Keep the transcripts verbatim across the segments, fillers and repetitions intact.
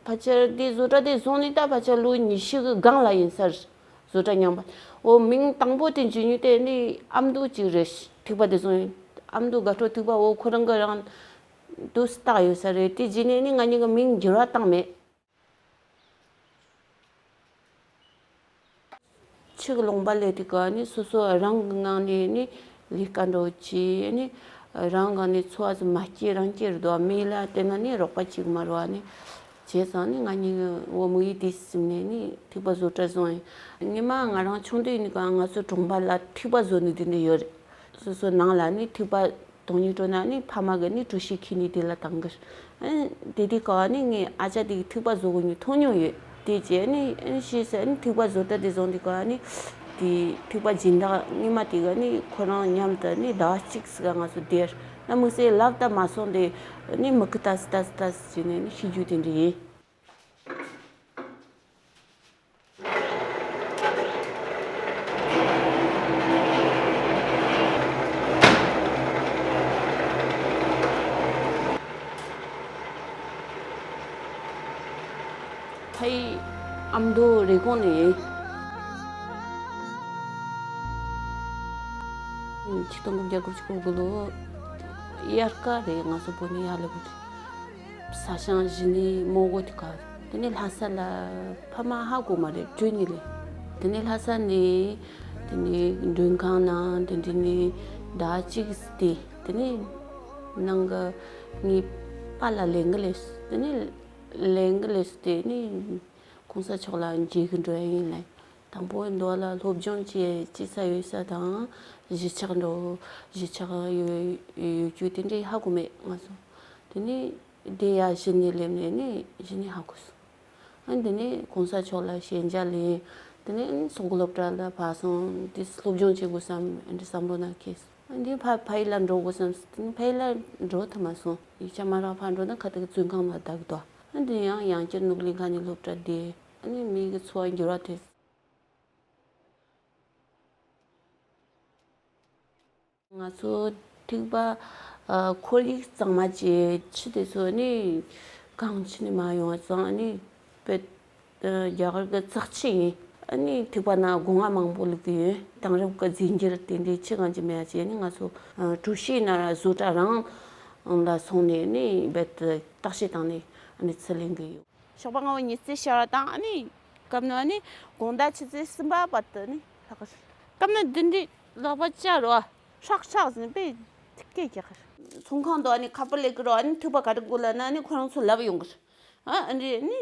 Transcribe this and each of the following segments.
ཕལ་ཆེར་དེ་བཟོ་གྲྭ་དེ་བཟུང་ནས་ད་ཕལ་ཆེར་ལོ་ཉི་ཤུ་གི་སྒང་ལ་ཡིན་ས་རེད། བཟོ་གྲྭ་རྙིང་པ། འོ་མིང་དང་པོ་དེ་འཇུ་ཉུལ་དེ་ནི་ཨ་མདོ་གཅིག་རེད། ཐིགས་པ་དེ་བཟུང་ཡིན། ཨ་མདོ་དགའ་སྤྲོ་ཐིགས་པ། འོ་ཁོ་རང་གི་རང་དུ་བཏགས་ཡོད་ས་རེད། དེ་རྗེས་ནས་ནི་ང་གཉིས་ཀྱི་མིང་འགྱུར་བ་བཏང་མེད། ཕྱི་གི་ལུང་པ་ལས་དེ་ག་ནི་སོ་སོ་རང་གི་ངང་ནས་ནི་ལས་ཀ་འགྲོ་ཅི་ནི་རང་གི་ནི་འཚོ་བ་ཟིག་མ་སྐྱེལ་རང་སྐྱེལ་རེད་དོ། མི་ལ་དེ་ན་ནི་རོགས་པ་བྱེད་གི་མ་རེད་བ། ནི་བྱས་ཙང་ནི་ང་གཉིས་ཀྱི་བུ་མོ་ཡིས་དེ་སེམས་ནས་ནི་ཐིགས་པ་བཟོ་གྲྭ་བཟུང་ཡིན། ཉི་མ་ང་རང་ཆུང་དུས་ནི་ག་ང་ཚོ་གྲོང་པ་ལ་ཐིགས་པ་བཟོ་ནི་དེ་འདྲ་ཡོད་རེད། སོ་སོ་ནང་ལ་ནི་ཐིགས་པ་དོང་ཉིད་སྤྲོ་ན་ནི་ཕ་མ་གི་ནི་གྲོ་ཞིབ་ཁྱེར་ནི་དེ་ལ་བཏང་གི། ཨ་དེ་དུས་ག་ནི་ངའི་ཨ་ཅག་དེ་གི་ཐིགས་པ་བཟོ་གི་ནི་མཐོང་མྱོང་ཡོད། དེ་རྗེས་ནི་ཨ་ཤེས་ས་ནི་ཐིགས་པ་བཟོ་གྲྭ་དེ་བཟུང་དུས་ག་ནི་དེ་ཐིགས་པ་སྦྱིན་བདག་རྙིང་མ་དེ་ག་ནི་ཁོ་རང་མཉམ་དུ་ནི་ཟླ་བ་གཅིག་ཙམ་ག་ང་ཚོ་བསྡད། ན་དམིགས་བསལ་ལབ་ད་མ་སོང་དེ་ནི་མི་ཁི་ཏ་སི་ཏ་སི་ཏ་སི་བྱས་ནས་ནི་ཤི་རྒྱུ་དེ་འདྲ་ཡིན། ཕ་ཡི་ཨ་མདོ་རེབ་གོང་ནས་ཡིན། ཆིག་སྟོང་དགུ་བརྒྱ་དགུ་བཅུ་གོ་དགུ་ལོ་དབྱར་ཁ་རེད། ང་ཚོ་བོད་ནས་ཡར་སླེབས་པ་དེ། ས་ཞིང་བཞི་ནི་མོ་གོ་དེ་ག་དེ་ནས་ལྷ་ས་ལ་ཕ་མ་ཧ་གོ་མ་རེད། བྲོས་ནི་ལས་དེ་ནས་ལྷ་ས་ནས་དེ་ནས་མགྲོན་ཁང་ནང་དེ་འདྲ་ནས་ཟླ་གཅིག་སྟེ་དེ་ནས་ནང་གི་ངའི་པཱ་ལགས་ལེན་གི་ལས་དེ་ནས་ལེན་གི་ལས་དེ་ནས་གོང་ས་མཆོག་ལ་མཇལ་གི་འགྲོ་ཡ་ཡིན་ལབ། དང་པོ་འདི་བ་ལ་སློབ་སྦྱོང་བྱེད་བྱེད་ས་ཡོད་ས་དང་གཞིས་ཆགས་འགྲོ་གཞིས་ཆགས་ཡོད་ཡོད་རྒྱུ་དེ་འདྲའི་ཧ་གོ་མེད་ང་ཚོ། དེ་ནས་དེ་ཡ་གཞི་ནས་སླེབས་ནས་ནི་གཞི་ནས་ཧ་གོ་སོང་། ཨ་དེ་ནས་གོང་ས་མཆོག་ལ་ཞལ་མཇལ་ལེན། དེ་ནས་སོག་སློབ་གྲྭ་ལ་ཕར་སོང་དེ་སློབ་སྦྱོང་བྱེད་དགོས་བསམ་འདི་བསམ་བློ་ནང་འཁྱེར་སོང་། ཨ་དེ་ཕ་ཕ་ཡུལ་ལ་འགྲོ་དགོས་བསམ། དེ་ནས་ཕ་ཡུལ་ལ་འགྲོ་ཐུབ་མ་སོང་། ཡིག་ཆ་མ་རག་ཕར་འགྲོ་ན་ཁ་ཐུག་བཙོན་ཁང་ལ་བསྡད་ཀྱི་འདུག་ཨ་དེ་ཡང་ཡང་བསྐྱར་ནོར་བུ་གླིང་ཁ་ནས་སློབ་གྲྭ་བསྡད། ཨ་ནི་མི་གི་འཚོ་བ་འགྱུར་བ་ཐེབས། ང་ཚོ་ཐིགས་པ་ཨ་ཁོར་ཡུག་གཙང་མ་བྱས། ཆུ་དེ་ཚོ་ནི་གངས་ཆུ་ནས་མར་ཡོང་བ་ཙང་ནི་དཔེ་ཨ་རྒྱ་གར་གི་བཙག་ཆུ་ཡིན། ཨ་ནི་ཐིགས་པ་ན་སྒོ་ང་མང་པོ་བླུགས་ཀྱི་ཡོད། དེང་རབས་ཀྱི་རྫས་འགྱུར་དེ་འདྲའི་ཆུ་གང་ཅི་མེད་བྱས་ནི་ང་ཚོ་ཨ་གྲོ་ཞིབ་ན་བཟོ་གྲྭ་རང་ལ་སོང་ནས་ནི་རྦད་དེ་བརྟག་དཔྱད་བཏང་ནས་ཨ་ནི་ཚུར་ལེན་གྱི་ཡོད། ཞོགས་པ་སྔ་པོ་ཉི་ཚེ་ཤར་བ་དང་ཨ་ནི་སྐབས་ནི་ཨ་ནི་དགོང་དག་ཆུ་ཚོད་གསུམ་པ་བར་དུ་ནི་ལྷག་གི་རེད། སྐབས་ནི་བདུན་འདི་ལག་པ་བཅར་རོ་ཧྲག་ཧྲག་ཟིན་པས་སྐད་རྒྱག་གི་རེད། ཚོང་ཁང་དུ་ཨ་ནི་ཁ་པར་ལས་ཀྱི་རོ་ཨ་ནི་ཐིགས་པ་ག་རེ་དགོས་ལབ་ན་ཨ་ནི་ཁོ་རང་ཚོ་ལབ་ཡོང་གི་རེད། ཨ་ཨ་འདྲས་ཨ་ནི་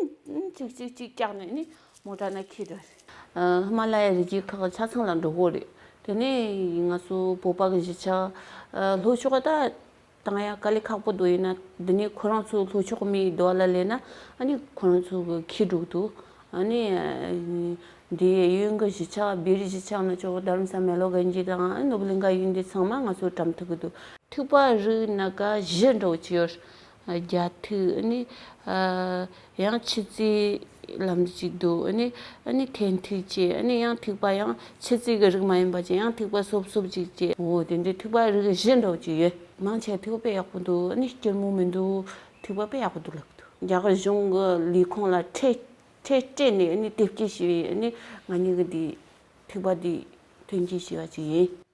གཅིག་གཅིག་གཅིག་བཀྱགས་ནས་ཨ་ནི་མོ་ཊ་ནང་འཁྱེར་འགྲོ་རེད། ཧི་མ་ལ་ཡ་རི་རྒྱུད་ཁག་གི་ཆ་ཚང་ལ་འགྲོ་གི་རེད། དེ་ནས་ང་ཚོ་བོད་པ་གི་གཞིས་ཆགས་ལྷོ་ཕྱོགས་ད། བཏང་ཡ་དཀའ་ལས་ཁག་པོ་འདུག་ཡིན་ན་འདི་ནས་ཁོ་རང་ཚོ་ལྷོ་ཕྱོགས་མི་འདུག་ལ་ལས་ན་ཨ་ནི་ཁོ་རང་ཚོ་གི་ཁྱི་འགྲོ་འདུག་ཨ་ནི་འདི་གཡོན་གི་གཞིས་ཆགས་བེ་རི་གཞིས་ཆགས་ན་ཆོག་རྡ་རམ་ས་མེ་ལོ་གན་ཇི་དང་ཨ་ནི་ནོར་བུ་གླིང་ག་གཡུལ་འདི་ཚང་མ་ང་ཚོ་གྲམ་ཐུག་གི་འདུག་ཐིགས་པ་རིགས་སྣ་ཁ་བཞི་འདྲ་བོ་ཅིག་ཡོད། རྒྱ་ཐིགས་ཨ་ནི་ཡང་ཆུ་རྩི་ལམ་ཅིག་འདུག་ཨ་ནི་ཨ་ནི་འཐེན་ཐིགས་ཅེས་ཨ་ནི་ཡང་ཐིགས་པ་ཡང་ཆུ་རྩི་གི་རིགས་མ་ཡིན་པ་ཅིག་ཡང་ཐིགས་པ་སོབ་སོབ་ཅིག་ཅེས། འོ་དེ་འདྲའི་ཐིགས་པ་རིགས་བཞི་འདྲ་བོ་ཅིག་ཡོད། མང་ཆེ་ཐིགས་པ་དཔེ་ཡག་པོ་འདུག་ཨ་ནི་སྐྱུར་མོ་མི་འདུག་ཐིགས་པ་དཔེ་ཡག་པོ་འདུག་ལབ་འདུག་རྒྱ་གར་གཞུང་གི་ལས་ཁུངས་ལ་ཁྲལ་ཁྲལ་སྤྲད་ནས་ཨ་ནི་དེབ་སྐྱེལ་བྱས་པའི་ཨ་ནི་ང་གཉིས་ཀྱི་འདི་ཐིགས་པ་འདི་ཐོན་སྐྱེད་བྱས་པ་ཅིག་ཡིན།